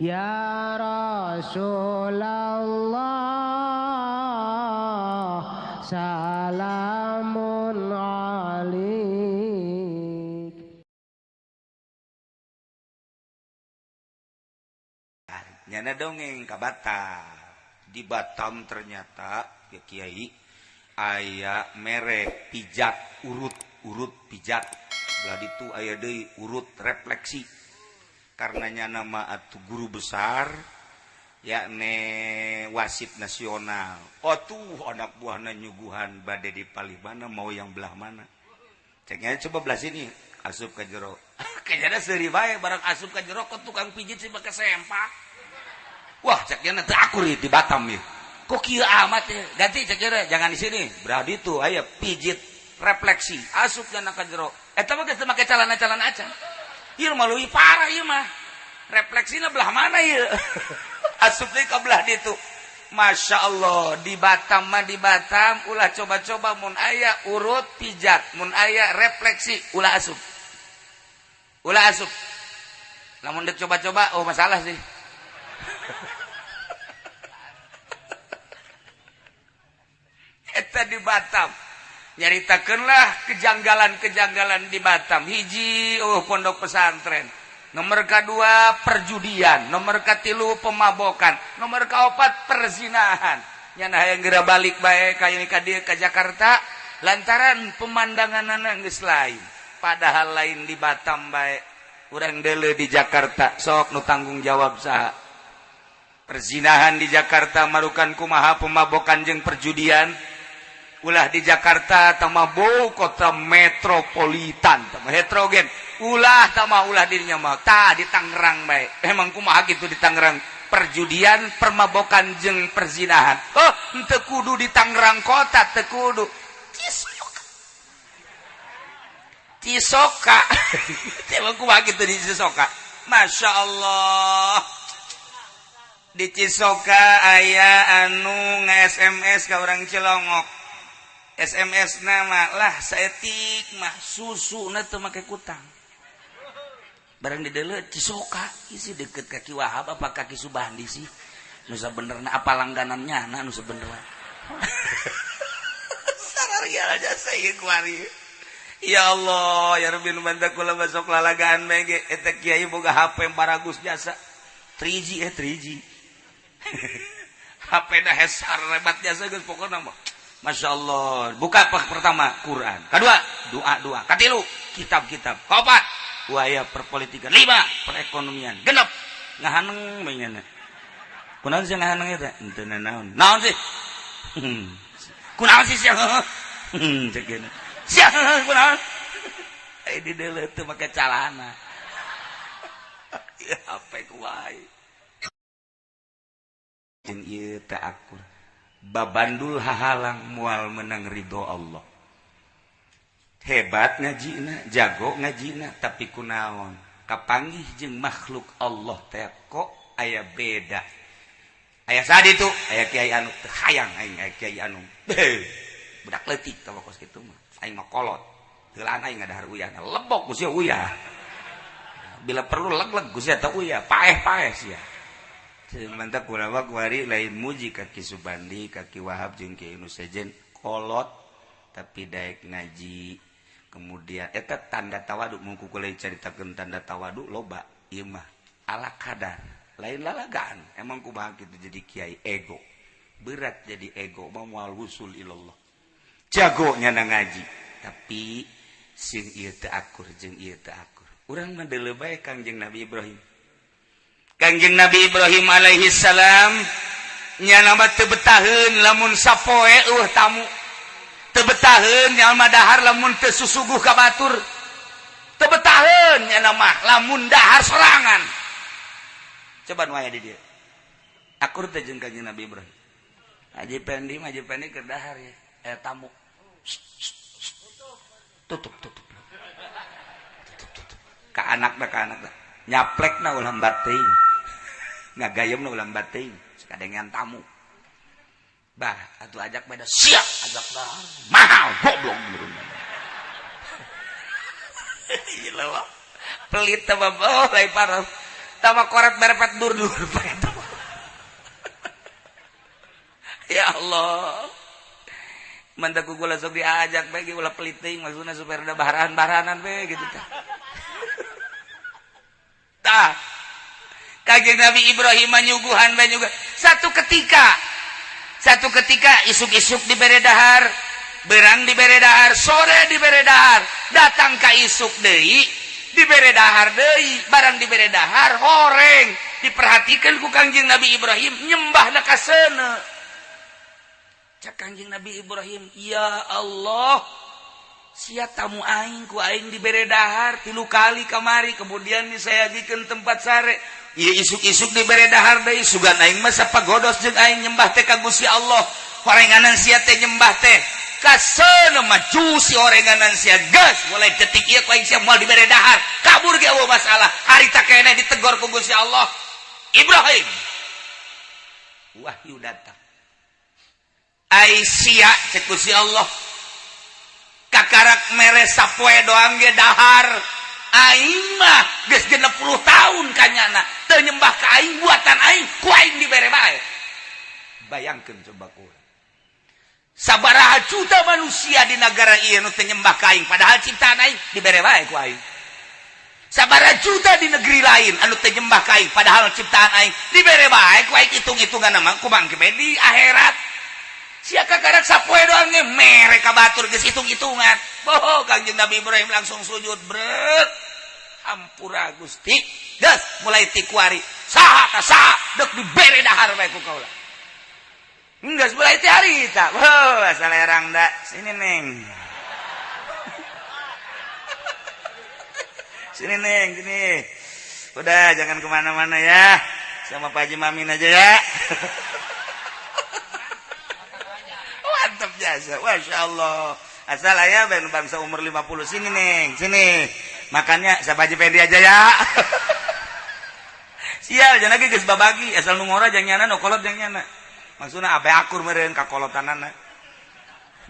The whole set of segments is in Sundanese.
Ya Rasulullah salamun alaik. Nyana dongeng ka Batam. Di Batam ternyata ya kiai aya merek pijat urut, urut pijat. Belah ditu aya deui urut refleksi. Karenanya nama atuh guru besar yakni wasit nasional. Oh tuh anak buahna nyuguhan bade di palih mana mau yang belah mana. Ceknya coba belah sini asup ka jero. Kayaknya seuri bae barang asup ka jero kok tukang pijit sih make sempak. Wah, ceknya teu akur di Batam ya. Kok kieu amat ya? Ganti ceknya jangan di sini. Belah ditu aya pijit refleksi asup kana ka jero. Eta mah geus teu make calana-calana acan. Ieu mah leuwih parah ieu mah. Refleksina belah mana ieu? Asup deui ka belah ditu. Masya Allah, di Batam mah di Batam ulah coba-coba mun aya urut pijat, mun aya refleksi ulah asup. Ulah asup. Lamun dek coba-coba oh masalah sih. Eta di Batam. Nyaritakeunlah kejanggalan-kejanggalan di Batam. Hiji oh pondok pesantren. Nomor kedua perjudian, nomor katilu pemabokan, nomor keopat perzinahan. Nyana hayang geura balik bae ka ieu ka dieu ka Jakarta lantaran pemandanganana geus lain. Padahal lain di Batam bae. Urang deuleu di Jakarta sok nu tanggung jawab saha? Perzinahan di Jakarta marukan kumaha pemabokan jeung perjudian. Ulah di Jakarta tama bau kota metropolitan tama heterogen. Ulah tama ulah dirinya mah tah di Tangerang bae. Emang kumaha gitu di Tangerang perjudian, permabokan jeung perzinahan. Oh, henteu kudu di Tangerang kota, teu kudu. Cisoka. Cisoka. Emang kumaha gitu di Cisoka. Masya Allah. Di Cisoka aya anu nge-SMS ka urang Cilongok. SMS nama lah saetik mah susu na teu make kutang. Barang di deuleu Cisoka isi deket kaki Wahab apa kaki Subandi sih? Nu sabenerna apa langganannya na nu sabenerna. Sararia aja saya kuari. Ya Allah, ya Rabbi nu banta kula besok lalagaan mege eta kiai boga HP baragus jasa. 3G 3G. HP na hesar hebat jasa geus pokona mah. Masya Allah. Buka pertama Quran, kedua doa-doa, katilu kitab-kitab, keempat waya perpolitikan, lima perekonomian, genep ngahaneng mainnya. Kunaon sih ngahaneng eta? Henteu naon. Naon sih? Kunaon sih sia? Cek gini. Sia kunaon? Eh di deuleu teu make calana. Ya HP ku wae. Jeung ieu teh akur. Babandul hahalang mual menang ridho Allah. Hebat ngajina, jago ngajina, tapi kunaon kapanggih jeung makhluk Allah teh kok aya beda. Aya sadi tu, aya kiai anu teu hayang aing aya kiai anu. Budak leutik tah kos kitu mah. Aing mah kolot. Heulaan aing ngadahar uyah, lebok ku sia uyah. Bila perlu leg-leg ku sia teh uyah, paeh-paeh sia. Mantap ulama kuari lain muji kaki Subandi, kaki Wahab jeung Kiai nu sejen kolot tapi daek ngaji. Kemudian eta tanda tawadu mun ku kula caritakeun tanda tawadu loba ieu mah ala kadar lain lalagaan. Emang kumaha kitu jadi kiai ego. Berat jadi ego mah moal wusul ilallah. Jago nyana ngaji tapi sing ieu teu akur jeung ieu teu akur. Urang mah deuleu bae Kangjeng Nabi Ibrahim. Kangjeng Nabi Ibrahim alaihi salam nyana mah teu betaheun lamun sapoe eueuh tamu. Teu betaheun nyana mah dahar lamun teu susuguh ka batur. Teu betaheun nyana mah lamun dahar sorangan. Coba nu aya di dieu. Akur teh jeung Kangjeng Nabi Ibrahim. Haji Pendi, Haji Pendi keur dahar ya, aya tamu. Tutup, tutup. Tutup, tutup. Ka anakna, ka anakna. Nyaplekna ulah bating. Ngagayemna ulah bating. Sakadengean tamu. Bah, atuh ajak beda siap, ajak dahar. Mahal, goblok menurut. Gila, pelit teh oh, lain parah. Tama koret berpat dur-dur. Ya Allah. Mantak ku kula sok diajak bae ge ulah pelit teuing, maksudna supaya rada baharan-baharanan bae gitu tah. Tah. Kanjeng Nabi Ibrahim nyuguhan bae juga. Satu ketika isuk-isuk dibere dahar, berang dibere dahar, sore dibere dahar, datang ka isuk deui, dibere dahar deui, barang dibere dahar horeng, diperhatikan ku Kangjeng Nabi Ibrahim nyembah ka seuneu. Cak Kangjeng Nabi Ibrahim, "Ya Allah, sia tamu aing, ku aing dibere dahar tilu kali kamari, kemudian disayagikeun tempat sare. Ieu isuk-isuk dibere dahar deui, sugan aing mah sapagodos jeung aing nyembah teh ka Gusti Allah. Horenganan sia teh nyembah teh ka seuneu majusi, horenganan sia geus mulai detik ieu ku aing sia moal dibere dahar." Kabur ge euweuh masalah. Harita keneh ditegor ku Gusti Allah. Ibrahim, wahyu datang. "Ai sia," cek Gusti Allah, "kakarak mere sapoe doang ge dahar. Aing mah geus 60 tahun kanyana teu nyembah ka aing, buatan aing, ku aing dibere bae." Bayangkeun coba ku sabaraha juta manusia di negara ieu nu teu nyembah ka aing, padahal ciptaan aing, dibere bae ku aing. Sabaraha juta di negeri lain anu teu nyembah ka aing, padahal ciptaan aing, dibere bae ku aing. Hitung-hitungan mah kumaha di akhirat? Sia kakarak sapoe doang ge mere ka batur, geus hitung-hitungan. Boho, Kangjeng Nabi Ibrahim langsung sujud, brek. "Hampura Gusti." Geus mulai ti kuari saha ka saha dek dibere dahar bae ku kaula. Geus mulai ti harita. Wah, asal erang da. Sini, Neng. Sini, Neng, sini. Udah, jangan kemana-mana ya. Sama Pak Haji Mamin aja ya. Mantap jasa. Masya Allah. Asal aya ben bangsa umur 50, sini, Neng, sini. Makannya sama Haji Pendi aja ya. Sial, jangan lagi geus babagi, asal nu ngora jang nyana, nu kolot jang nyana. Maksudna abe akur meureun ka kolotanana.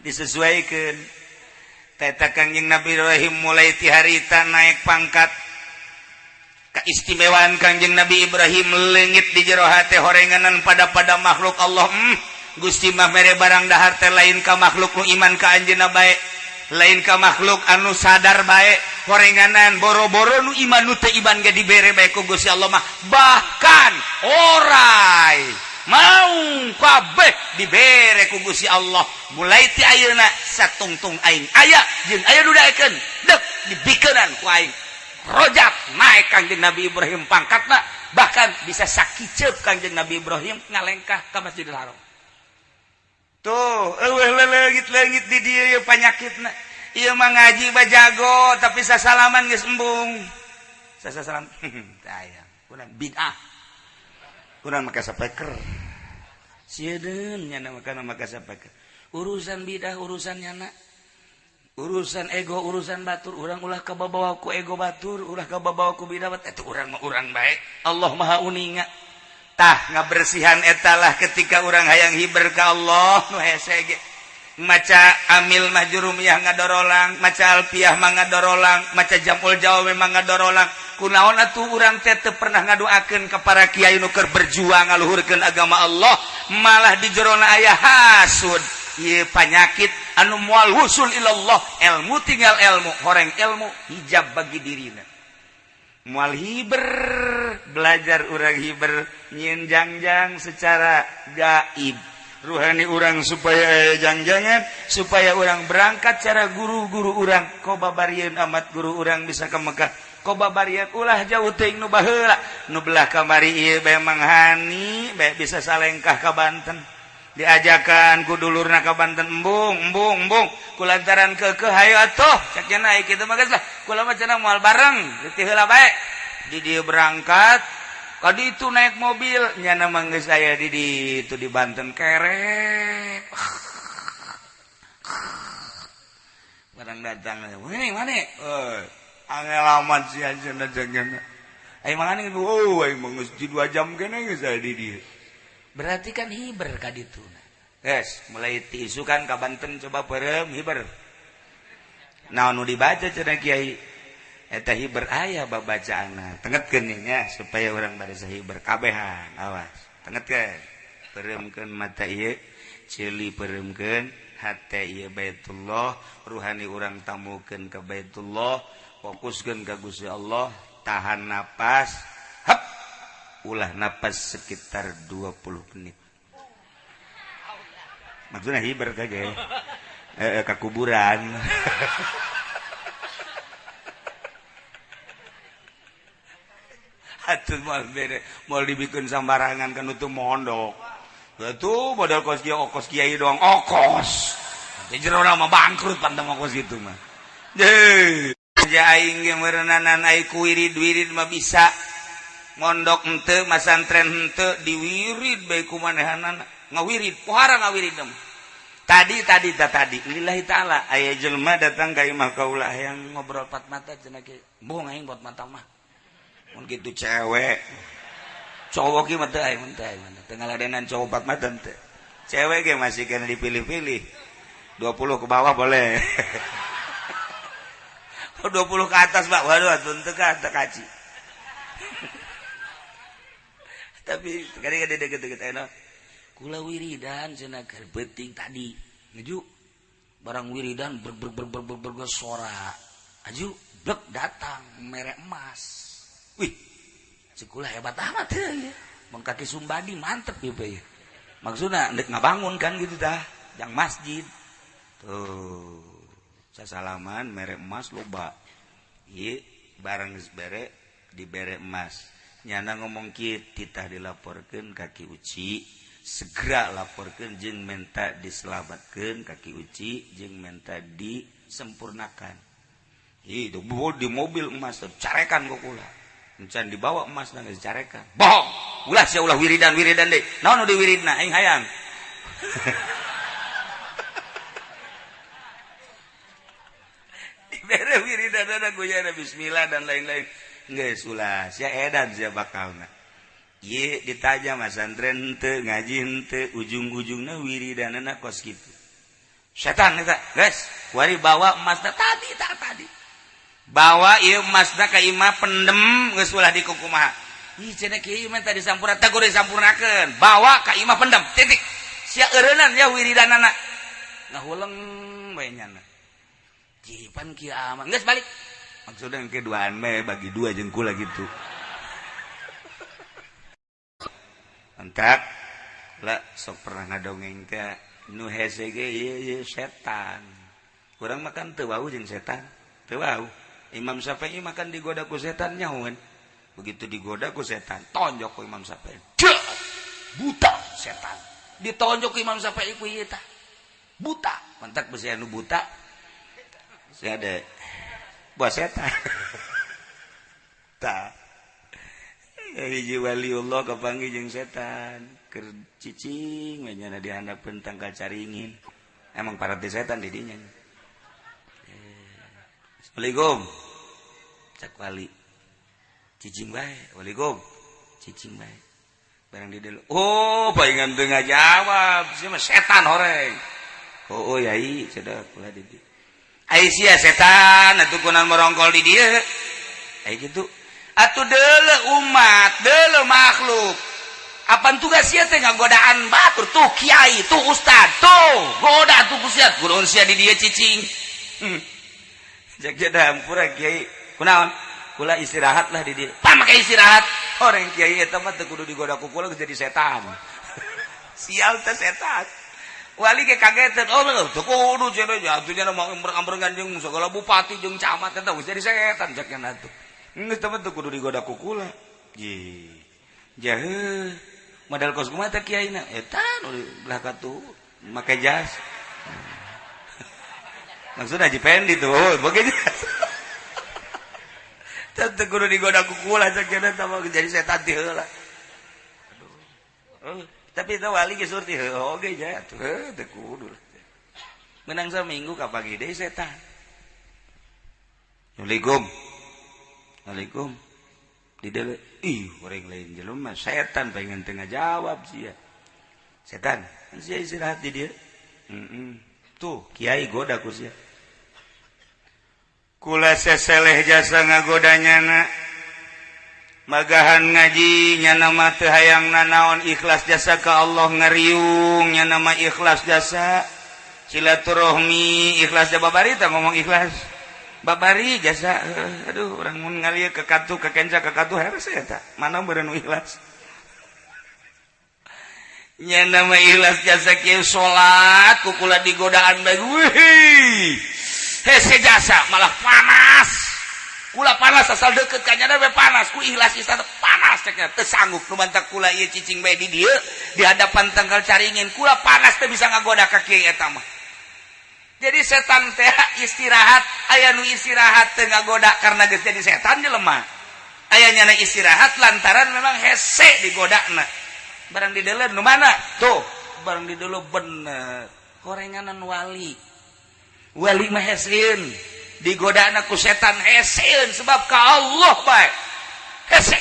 Disesuaikan. Teta Kangjeng Nabi Ibrahim mulai ti harita naik pangkat. Keistimewaan Kangjeng Nabi Ibrahim leungit di jero hate horenganan pada pada makhluk Allah. Gusti mah mere barang dahar teh lain ka makhluk nu iman ka anjeunna bae, lain ka makhluk anu sadar bae, horenganan boro-boro nu iman, nu teu iman ge dibere bae ku Gusti Allah mah. Bahkan orai mau kabeh dibere ku Gusti Allah. Mulai ti ayeuna satungtung aing aya jeung aya nu daekeun dek dibikeunan ku aing. Rojak naik Kangjeng Nabi Ibrahim pangkatna, bahkan bisa sakiceup Kangjeng Nabi Ibrahim ngalengkah ka Masjidil Haram. Tuh, eueuh leungit-leungit di dieu ieu panyakitna. Ieu mah ngaji bajago tapi sasalaman geus embung. Sasalam teu aya. Kunaon bid'ah. Kunaon make sapeker. Sieun nyana makana make sapeker. Urusan bid'ah urusan nyana. Urusan ego, urusan batur, urang ulah kababawa ku ego batur, ulah kababawa ku bid'ah, eta urang mah urang bae. Allah Maha Uninga. Tah, ngabersihan etalah ketika urang hayang hiber ka Allah nu hese ge. Maca amil majrumiyah ngadorolang, maca alfiah mah ngadorolang, maca jamul jawami mah ngadorolang. Kunaon atuh urang teh teu pernah ngadoakeun ka para kiai nu keur berjuang ngaluhurkeun agama Allah, malah di jerona aya hasud. Ieu panyakit anu moal wusul ilallah. Ilmu tinggal ilmu, horeng ilmu hijab bagi dirina. Mual hiber belajar urang hiber nyieun jangjang secara gaib ruhani urang supaya jang-jangan, supaya urang berangkat cara guru-guru urang. Kobabarieun amat guru urang bisa ke Mekah, kobabarieun ulah jauh teuing nu baheula nu belah kamari ieu bae Mang Hani bae bisa salengkah ka Banten, diajakan ku dulurna ka Banten, embung embung embung kulantaran keukeuh hayo atuh cek nya kitu mah geus lah kula mah cenah moal bareng teu heula bae. Di dieu berangkat kadi itu naik mobil, nyana mah geus aya di itu di Banten kerek barang datang mana mana angel amat sih anjeunna jangan aing mah. Oh, aing mah geus di 2 jam kene geus aya di dieu. Berarti kan hiber ka ditu. Guys, mulai tiisukan ka Banten coba peureum hiber. Naon nu dibaca cenah kiai? Eta hiber aya babacaanna. Tengetkeun nya supaya urang baresa hiber kabehan. Awas. Tengetkeun. Pereumkeun mata ieu, ceuli pereumkeun, hate ieu Baitullah, ruhani urang tamukeun ka Baitullah, fokuskeun ka Gusti Allah, tahan napas. Hap. Ulah napas sekitar 20 menit. Maksudnya hiber kage. Ka kuburan. Atuh moal bere, moal dibikin sambarangan kan itu mondok. Tuh modal kos kiai, okos kiai doang, okos. Di jero mah bangkrut pantang okos gitu mah. Deuh, aing ge meureunana ai ku wirid-wirid mah bisa. Mondok henteu, masantren henteu, diwirid bae ku manehanana. Ngawirid, pohara ngawirid mah. Tadi lillahi ta'ala aya jelema datang ka imah kaula hayang ngobrol pat mata cenah ge. Bohong aing pot mata mah. Mun kitu cewek. Cowok ge mah teu aing mun teu aing mah. Teu ngaladenan cowok pat mata teu. Cewek ge masih kena dipilih-pilih. 20 ke bawah boleh. 20 ke atas Pak. Waduh atuh teu ka teu kaci. Tapi kadang-kadang deket-deket enak. Kula wiridan cenah keur beuting tadi. Nuju barang wiridan ber ber ber ber ber ber sora. Aju blek datang mere emas. Wih, cekula hebat amat ya. Mun kaki Sumbadi mantep ya bae. Maksudna ndek ngabangun kan gitu tah, jang masjid. Tuh, sasalaman mere emas loba. Ieu barang geus bere dibere emas. Nyana ngomong kieu titah dilaporkeun ka Ki Uci, segera laporkeun jeung menta diselamatkeun ka Ki Uci jeung menta disempurnakan. Ih, di mobil emas carekan ku kula. Encan dibawa emas nang dicarekan. Bohong. Ulah sia ulah wiridan-wiridan deui. Naon nu diwiridna aing hayang. Dibere wiridanna guyana bismillah dan lain-lain. Geus ulah sia edan sia bakalna. Ieu ditanya masantren henteu, ngaji henteu, ujung-ujungna wiridanna kos kitu. Setan eta, geus, kuari bawa emasna tadi tak tadi. Bawa ieu emasna ka imah pendem geus ulah dikukumaha. Ih cenah kieu mah tadi sampurna teh kudu disampurnakeun. Bawa ka imah pendem, titik. Sia eureunnan ya wiridanana. Ngahuleng bae nyana. Jipan kieu amat geus balik. Maksudna engke duaan meh bagi dua jeung kula gitu. Entak lah sok pernah ngadongeng teh nu hese ge ieu setan. Urang makan teu wau jeung setan. Teu wau. Imam Syafi'i makan digoda ku setan nyahoan. Begitu digoda ku setan, tonjok ku Imam Syafi'i. Buta setan. Ditonjok ku Imam Syafi'i ku ieu tah. Buta. Mantak besi anu buta. Sia ada buah setan. Tah. Hiji waliullah kapanggih jeung setan. Keur cicing we nyana di handapeun tangkal caringin. Emang parati setan di dinya. Assalamualaikum. Cak wali. Cicing bae. Waalaikum. Cicing bae. Barang di dulu. Oh, palingan teu ngajawab. Sia mah setan horeng. Oh, oh yai, cedak kula di dieu. Ai sia setan atuh kunaon morongkol di dieu. Ai kitu. Atuh deuleu umat, deuleu makhluk. Apan tugas sia teh ngagodaan batur tuh kiai, tuh ustad, tuh goda tuh ku sia, kunaon sia di dieu cicing. Cek jeda hampura kiai. Kunaon? Kula istirahat lah di dieu. Tah make istirahat. Orang kiai eta mah teu kudu digoda ku kula geus jadi setan. Sial teh setan. Wali ge kagetan. Oh, teu kudu cenah atuh nya mah ambreng-ambrengan jeung sagala bupati jeung camat eta geus jadi setan cek nya atuh. Geus teh mah teu kudu digoda ku kula. Ji. Jahe. Modal kos kumaha teh kiaina? Eta nu belah katuh make jas. Maksudnya Haji Pendi tuh, make jas. Teu kudu digoda ku kula cek nya teh mah jadi setan ti heula. Aduh. Tapi itu wali ge surti heuh oge nya atuh teu kudu. Menang saminggu ka pagi deui setan. Assalamualaikum. Waalaikum. Di deuleu. Ih, urang lain jelema setan pengen teu ngajawab sia. Setan, sia istirahat di dieu. Heeh. Tuh, kiai goda ku sia. Kula seseleh jasa ngagodanyana, magahan ngaji nyana mah teu hayang nanaon, ikhlas jasa ka Allah, ngariung nyana mah ikhlas jasa, silaturahmi ikhlas jasa, babari tah ngomong ikhlas, babari jasa. Aduh, urang mun ngalieu ke katu ke kenca ke katu heres eta mana beureun nu ikhlas. Nyana mah ikhlas jasa kieu, salat ku kula digodaan bae, wih, hese jasa, malah panas kula, panas asal deket ka nyana we panas. Ku ikhlas istana panas ceknya, teu sanggup nu mantak kula ieu cicing bae di dieu di hadapan tangkal caringin. Kula panas, teu bisa ngagoda ka kiai eta mah. Jadi setan teh istirahat, aya nu istirahat teu ngagoda karena geus jadi setan jelema, aya nyana istirahat lantaran memang hese digodana. Barang di dalam nu mana tuh, barang di dulu bener horenganan wali. Wali mah heseun digodana ku setan, heseun sebab ka Allah bae hese.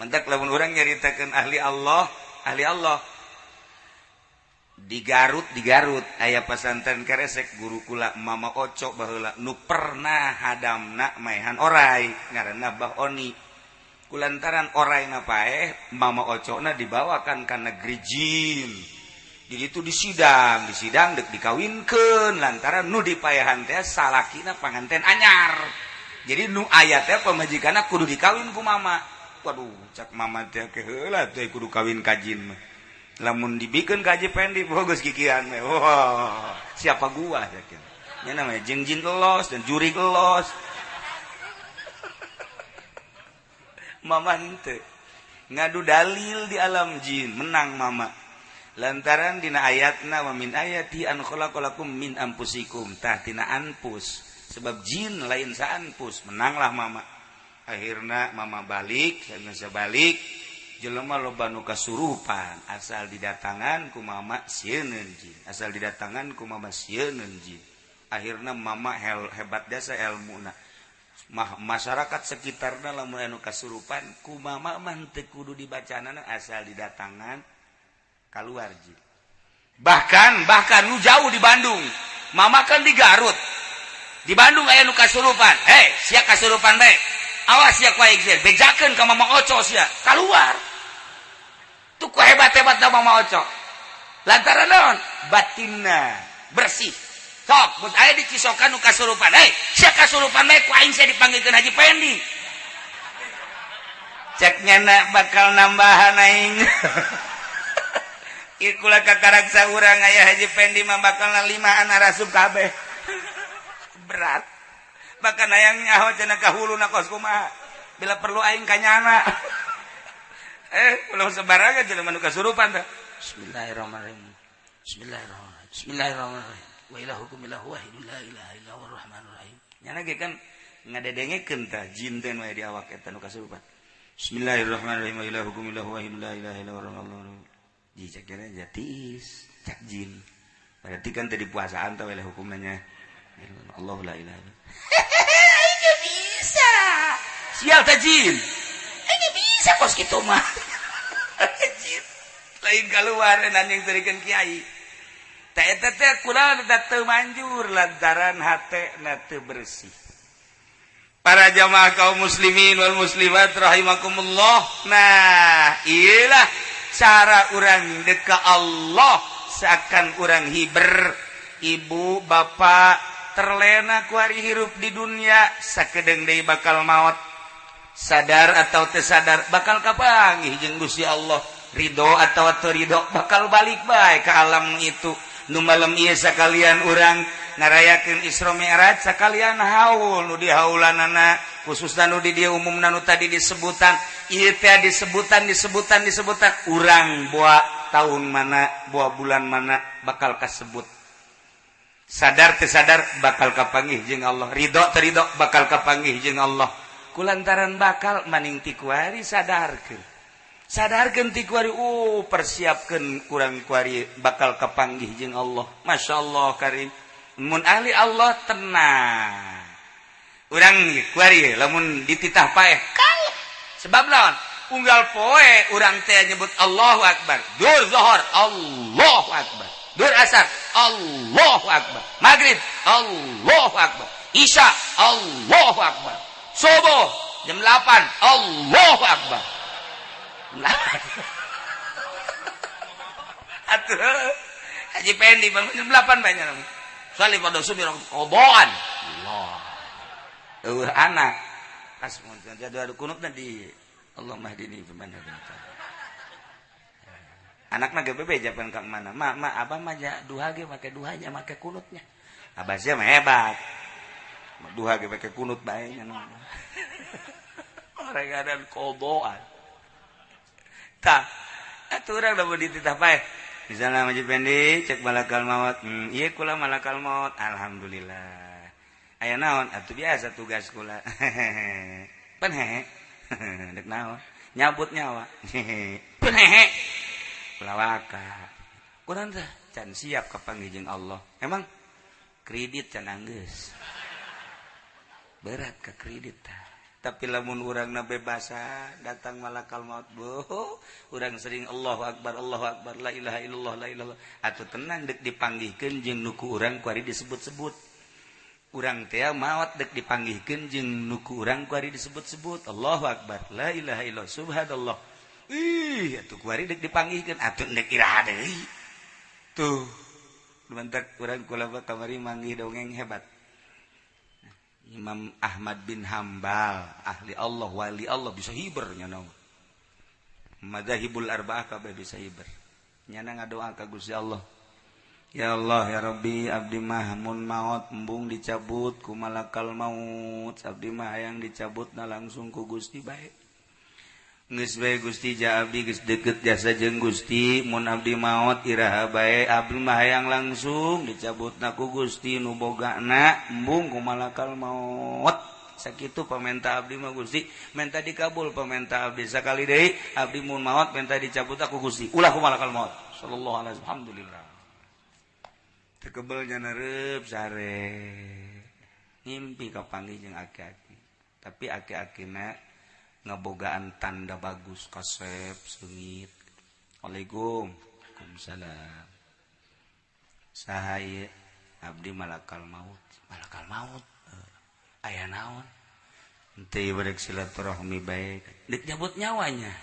Mentak lamun urang nyaritakeun ahli Allah, ahli Allah di Garut, di Garut aya pasantren keresek, guru kula Mama Oco baheula nu pernah hadamna maehan orai ngaranna Bah Oni. Kulantaran orai paeh, Mama Ocona dibawakan ka negeri jin. Jadi itu disidang, disidang dek dikawinkeun lantaran nu dipaehan teh salakina panganten anyar. Jadi nu aya teh pamajikanna kudu dikawin ku mama. Waduh, cak mama teh, keheula teh kudu kawin ka jin mah. Lamun dibikeun ka Haji Pendi bagus kikian mah. Wah, siapa gua yakin nya namanya jeung jin los dan jurig los. Mama henteu ngadu dalil di alam jin, menang mama lantaran dina ayatna wa min ayati an khalaqalakum min anfusikum, tah tina anfus, sebab jin lain saanfus. Menanglah mama. Akhirna mama balik, saya balik, jelema loba nu kasurupan, asal didatangan ku mama sieun jin, asal didatangan ku mama sieun jin. Akhirna mama hebat jasa ilmuna. Mah masyarakat sekitarna lamun anu kasurupan ku mama mah teu kudu dibacanana, asal didatangan keluar jin. Bahkan bahkan nu jauh di Bandung, mama kan di Garut, di Bandung aya nu kasurupan, "Hei, sia kasurupan bae, awas sia ku aing sia, bejakeun ka Mama Oco sia," keluar tuh. Ku hebat-hebat da Mama Oco lantaran naon? Batinna bersih. Sok mun aya di Cisokan nu kasurupan, "Hei, sia kasurupan bae, ku aing sia dipanggilkeun Haji Pendi," cek nyana, bakal nambahan aing. Ikulah kakarak saurang aya Haji Pendi mah bakal limaan arasup kabeh. Berat, bahkan hayang nyaho cenah ka huluna kos kumaha, bila perlu aing kanyana. Ulah sembarangan jelema nu kasurupan teh. Bismillahirrahmanirrahim, bismillahirrahmanirrahim, bismillahirrahmanirrahim, wa ilahukum ilahu wahidun, la ilaha illa huwar rahmanur rahim. Nyana ge kan ngadedengekeun tah jin teh nu aya di awak eta nu kasurupan. Bismillahirrahmanirrahim, wa ilahukum ilahu wahidun, la ilaha illa huwar rahmanur rahim. Ji cek kira jatiis cek jin, berarti kan tadi puasaan tah oleh hukumnya Allah la ilaha illa. Aing bisa sial teh jin, aing bisa kos kitu mah. Jin lain keluar yang terikan kiai teh eta teh kurang teu manjur lantaran hate na teu bersih. Para jamaah kaum muslimin wal muslimat rahimakumullah, nah iyalah cara urang deka Allah, seakan urang hiber. Ibu bapak terlena ku hari hirup di dunia, sakedeng deui bakal maut, sadar atau tersadar bakal kapanggih jeung Gusti Allah, ridho atau atau ridho bakal balik bae ke alam itu. Nu malam ieu sakalian urang ngarayakeun Isra Mi'raj, sakalian haul nu dihaulanana, khususna nu di dieu, umumna nu tadi disebutan ieu teh, disebutan disebutan disebutan urang, boa tahun mana, boa bulan mana, bakal kasebut. Sadar teu sadar bakal kapanggih jeung Allah, ridho teu ridho bakal kapanggih jeung Allah. Kulantaran bakal, maning ti kuari sadarkeun, sadarkeun ti kuari, persiapkeun kurang kuari bakal kapanggih jeung Allah. Masya Allah karim. Mun ahli Allah tenang urang kuari, lamun dititah paeh kalem, sebab naon? Unggal poe urang teh nyebut Allahu Akbar. Dur zuhur Allahu Akbar, dur asar Allahu Akbar, maghrib Allahu Akbar. Isya, Allahu Akbar. Subuh jam 8, Allahu Akbar. Atuh Haji Pendi bangun jam 8 banyak. Sali pada subuh qodoan. Allah. Eueuh anak. Pas mun jadwal kunutna di Allahumma hdini fiman hadaita. Anakna ge bebeja pan ka mana? Ma, ma abah mah ja duha ge make duhanya, make kunutnya. Abah sia mah hebat. Duha ge make kunut bae nya. Orang ada qodoan. Tah, atuh urang lamun dititah paeh. Misalnya Haji Pendi cek malakal maut, iya kula malakal maut, alhamdulillah. Aya naon? Atuh biasa tugas kula. Pan hehe. Dek naon? Nyabut nyawa. Pan hehe. Kula waka. Kurang teh can siap kapanggih jeung Allah. Emang kredit can anggeus. Berat ke kredit tah. Tapi lamun urangna bebasa datang malakal maut, boh, urang sering Allahu Akbar, Allahu Akbar, la ilaha illallah, la ilaha illallah. Atuh tenang dek dipanggihkeun jeung nu ku urang kuari disebut-sebut. Urang teh maot dek dipanggihkeun jeung nu ku urang kuari disebut-sebut. Allahu Akbar, la ilaha illallah, subhanallah. Ih, atuh kuari dek dipanggihkeun atuh dek iraha deui. Tuh. Lumantak urang kula kamari manggih dongeng hebat. Imam Ahmad bin Hambal, ahli Allah, wali Allah, bisa hiber nya. Madzahibul arba'ah kabeh bisa hiber. Nyana ngadoa ka Gusti Allah. Ya Allah ya Rabbi, abdi mah mun maot embung dicabut ku malakal maut, abdi mah hayang dicabutna langsung ku Gusti bae. Geus bae Gusti, ja abdi geus deket jasa jeung Gusti, mun abdi maot iraha bae, abdi mah hayang langsung dicabutna ku Gusti nu bogana, embung ku malakal maut. Sakitu pamenta abdi mah Gusti, menta dikabul pamenta abdi. Sakali deui abdi mun maot menta dicabut ku Gusti, ulah ku malakal maut. Sallallahu alaihi wasallam. Alhamdulillah. Tekebel nyareup sare. Ngimpi kapanggih jeung aki-aki. Tapi aki-akina ngebogaan tanda bagus, kasep seungit. Waalaikum. Waalaikumsalam. Saha ieu? Abdi malakal maut. Malakal maut. Aya naon? Henteu, barek silaturahmi bae. Dek nyabut nyawanya.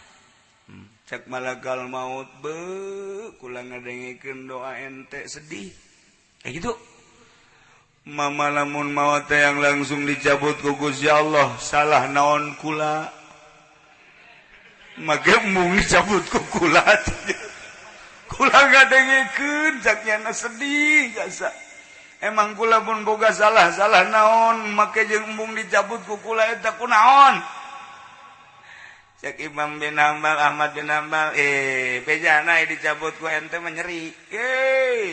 Cek malakal maut, be kula ngadengekeun doa ente sedih. Kayak gitu. Mama lamun maot yang langsung dicabut ku Gusti Allah, salah naon kula? Make embung dicabut ku kula. Kula ngadengekeun cak nyana sedih jasa. Emang kula pun boga salah, salah naon make jeung embung dicabut ku kula eta kunaon? Cek Imam bin Hambal, Ahmad bin Hambal, bejana dicabut ku ente mah nyeri.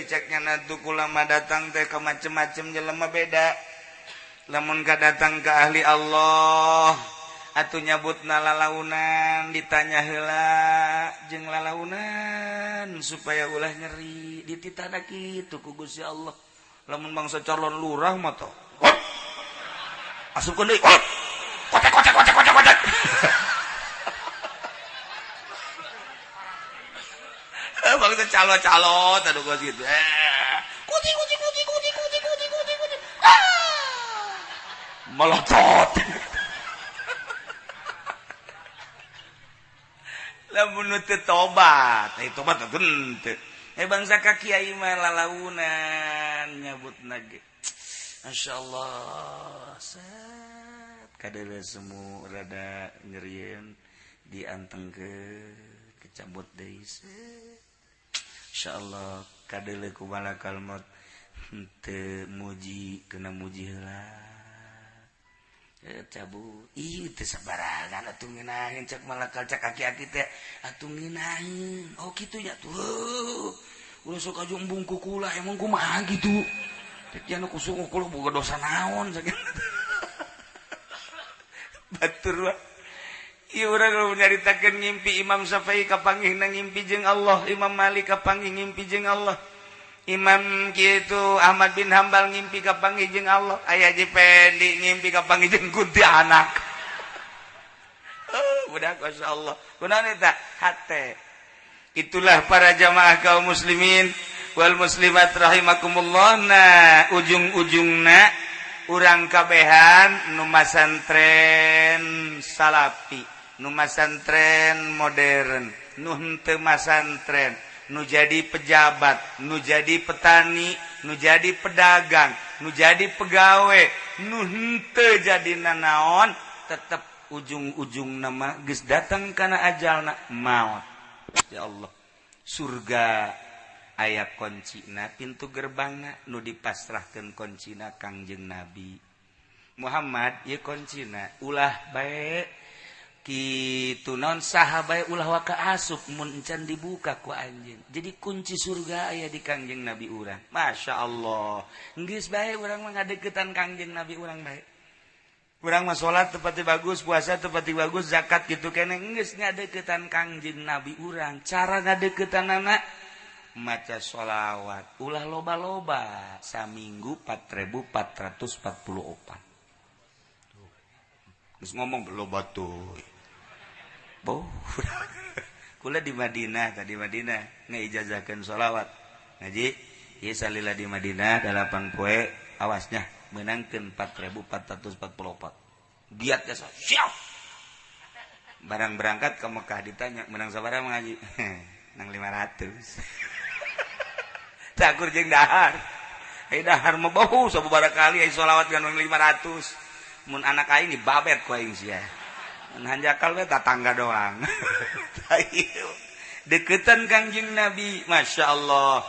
Cek nyana tuh kula mah datang teh ke macem-macem jelema beda. Lamun ka datang ke ahli Allah, atuh nyabutna lalaunan, ditanya heula jeung lalaunan supaya ulah nyeri, dititahna kitu ku Gusti Allah. Lamun bangsa calon lurah mah tah. Asupkeun deui. Kotek kotek kotek kotek kotek. Bangsa calo-calo aduh gua gitu. Kuti kuti kuti kuti kuti kuti kuti kuti. Ah! Melotot. Lamun teu tobat, tobat teh henteu. Bangsa ka kiai mah lalaunan nyabutna ge. Masyaallah. Set kadeureun semu rada nyerieun diantengkeun kecabut deui. Insyaallah kadeuleu ku malakal maut henteu muji kena muji heula. Cabut. Ih teu sabarangan atuh ngeunaheun cek malakal cek aki-aki teh atuh ngeunaheun. Oh kitu nya tuh. Ulah sok aju embung ku kula emang kumaha gitu. Cek nya ku sungguh kula boga dosa naon sakitu. Batur wa. Ieu urang nyaritakeun ngimpi Imam Syafi'i kapanggihna ngimpi jeung Allah, Imam Malik kapanggih ngimpi jeung Allah. Imam kitu Ahmad bin Hambal ngimpi kapanggih jeung Allah, aya Haji Pendi ngimpi kapanggih jeung kuntilanak. Budak masyaallah. Kunaon eta? Hate. Itulah para jamaah kaum muslimin wal muslimat rahimakumullah. Nah, ujung-ujungna Urang kabehan nu masantren salafi, nu masantren modern, nu henteu masantren, nu jadi pejabat, nu jadi petani, nu jadi pedagang, nu jadi pegawai, nu henteu jadi nanaon, tetep ujung-ujung nama geus datang kana ajalna maut. Ya Allah, surga aya kuncina, pintu gerbangna nu dipasrahkan kuncina Kangjeng Nabi Muhammad. Ieu kuncina, ulah bae kitu non saha bae ulah waka asup mun encan dibuka ku anjeun. Jadi kunci surga aya di Kangjeng Nabi urang. Masya Allah, geus bae urang mah ngadeukeutan Kangjeng Nabi urang bae. Urang mah salat teu pati bagus, puasa teu pati bagus, zakat kitu keneh, geus ngadeukeutan Kangjeng Nabi urang. Cara ngadeukeutannana maca sholawat, ulah loba-loba, saminggu 4444. Terus ngomong loba tuh. Boh, kula di Madinah tadi, Madinah ngaijazahkeun sholawat ngaji ieu salila di Madinah 8 poe, awasnya menangkeun 4444. Giat ya, siap. Barang berangkat ke Mekah ditanya, menang sabaraha ngaji? Nang 500. Cakur jeung dahar. Ai dahar mah bau sababaraha kali, ai sholawat kan 500. Mun anak aing dibabet ku aing sia. Mun hanjakal we tatangga doang. Deketan Kangjeng Nabi, Masya Allah.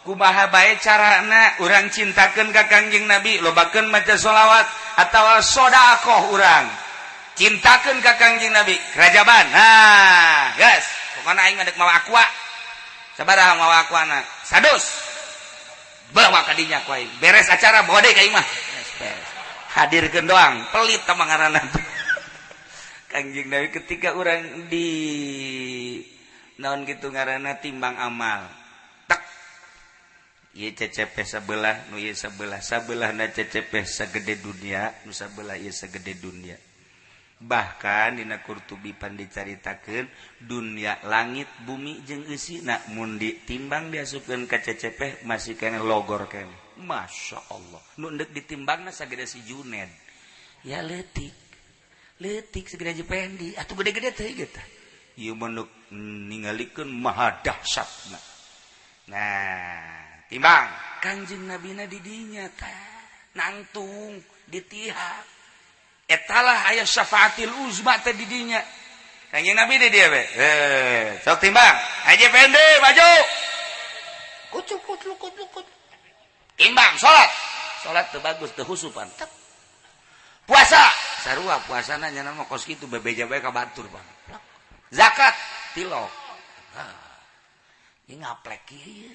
Kumaha bae carana urang cintakeun ka Kangjeng Nabi? Lobakeun maca sholawat atawa sodakoh. Urang cintakeun ka Kangjeng Nabi kerajaban. Nah, gas, pokokna aing mah dek mawa Aqua. Sabaraha mawa Aquana? 100. Bawa ka dinya ku aing, beres acara bawa deui ka imah. Beres, hadirkeun doang. Pelit tah ngaranna Kangjeng Nabi. Ketika urang di naon gitu ngaranna, timbang amal tek, ieu CCP sebelah nu ieu sebelah, sabelahna CCP sagede dunia, nu sabelah ieu sagede dunia. Bahkan dina Qurtubi pan dicaritakeun dunia, langit bumi jeung eusina mun ditimbang diasupkeun ka CCP masih keneh logor keneh. Masya Allah, nu endek ditimbangna sagede si Juned ya, leutik leutik segede Jependi atuh, gede-gede teh gitu. Ieu mah ningalikeun maha dahsyatna. Nah, timbang Kangjeng Nabina di dinya tah nangtung di tihak etalah aya syafaatil uzma teh di dinya. Kangjeng Nabi di dia be, eh, sok timbang aja pende maju, kucuk kucuk kucuk kucuk, timbang. Salat, salat teu bagus, teu husupan. Puasa sarua, puasana nya mah kos kitu, bebeja bae ka batur pan. Zakat tilok. Ah, ieu ngaplek ieu.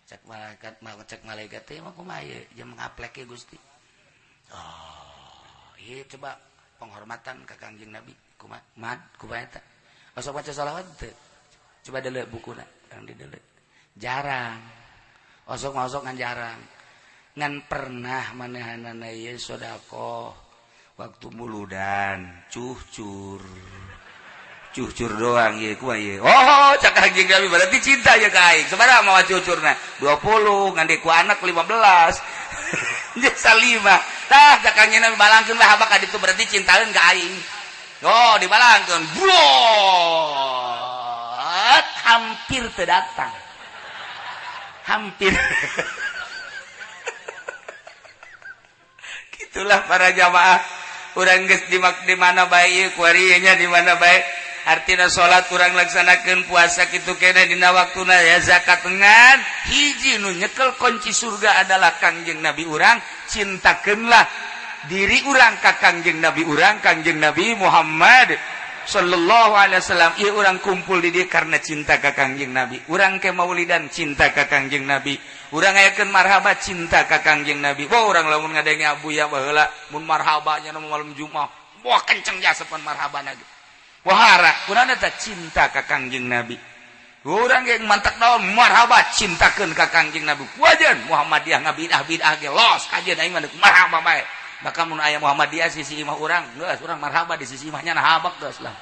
Cek malaikat mah, cek malaikat teh mah kumaha ieu jeung ngaplek ieu Gusti? Oh, iya, coba penghormatan ke Kangjeng Nabi kumaha mad, kumaha eta? Osok maca sholawat teu? Coba deuleu bukuna, yang dideuleu jarang. Osok osok ngan jarang, ngan pernah manehanana ieu sedekah waktu muludan, cucur cucur doang ieu kumaha ieu? Oh, cak Kangjeng Nabi, berarti cinta ya ka aing. Sabaraha mawa cucurna? 20, ngan ku anak 15, jasa 5. Tah, cak Kangjeng Nabi, balangkeun lah habak ka ditu, berarti cintaeun ka aing. Oh, dibalangkeun buat hampir teu datang, hampir. Gitulah para jamaah, urang geus di mana bae ieu kuari nya, di mana bae. Artina salat kurang laksanakeun, puasa kitu keneh dina waktuna ya, zakat. Ngan hiji nu nyekel kunci surga adalah Kangjeng Nabi urang. Cintakeunlah diri urang ka Kangjeng Nabi urang, Kangjeng Nabi Muhammad sallallahu alaihi wasallam. Ieu urang kumpul di dieu karena cinta ka Kangjeng Nabi. Urang ke maulidan cinta ka Kangjeng Nabi. Urang ngayakeun marhaba cinta ka Kangjeng Nabi. Wah, urang lamun ngadenge Abuya baheula mun marhabanya nu malam Jumat, wah, kenceng jasepan marhabana ge. Wahara kurang eta cinta ka Kangjeng Nabi. Urang ge mantak naon marhaba, cintakeun ka Kangjeng Nabi. Wajan Muhammadiyah ngabidah bidah ge los kajeun, aing mah marhaba bae. Bahkan mun aya Muhammadiyah sisi imah urang, geus urang marhaba di sisi imahnya, nah habak geus lah.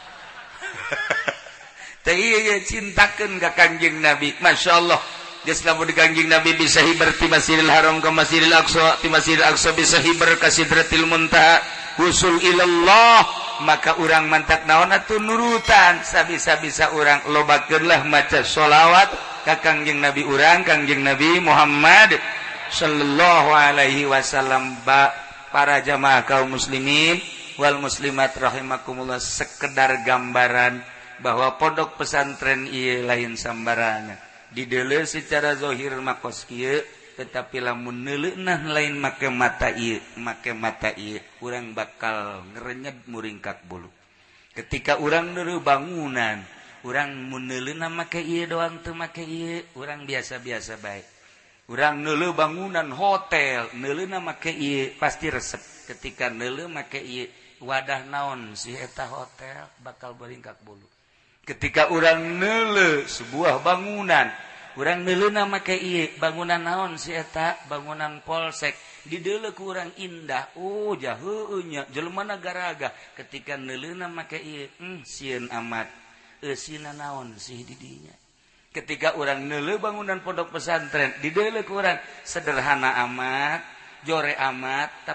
Teh ieu cintakeun ka Kangjeng Nabi. Masya Allah. Geus lamun di Kangjeng Nabi bisa hiber ti Masjidil Haram ke Masjidil Aqsa, ti Masjidil Aqsa bisa hiber ka Sidratil Muntaha, wusul ilallah. Maka urang mantak naon atuh? Nurutan sabisa-bisa urang, lobakeun lah maca sholawat ka Kangjeng Nabi urang, Kangjeng Nabi Muhammad sallallahu alaihi wasallam. Ba para jamaah kaum muslimin wal muslimat rahimakumullah, sekedar gambaran bahwa pondok pesantren ieu lain sambarangan. Dideuleu secara zahir mah kos kieu, tetapi lamun neuleunah lain make mata ieu, make mata ieu, urang bakal ngerenyet muringkak bulu. Ketika urang neuleu bangunan, urang mun neuleuna make ieu doang, teu make ieu, urang biasa-biasa bae. Urang neuleu bangunan hotel, neuleuna make ieu pasti resep. Ketika neuleu make ieu, wadah naon sih eta hotel? Bakal beringkak bulu. Ketika urang neuleu sebuah bangunan, urang neuleuna make ieu, bangunan naon si eta? Bangunan polsek. Dideuleu ku urang indah, oh jaheueuh nya, jelema garaga. Ketika neuleuna make ieu, sieun amat, eusina naon sih di dinya? Ketika urang neuleu bangunan pondok pesantren, dideuleu ku urang sederhana amat, jore amat, tapi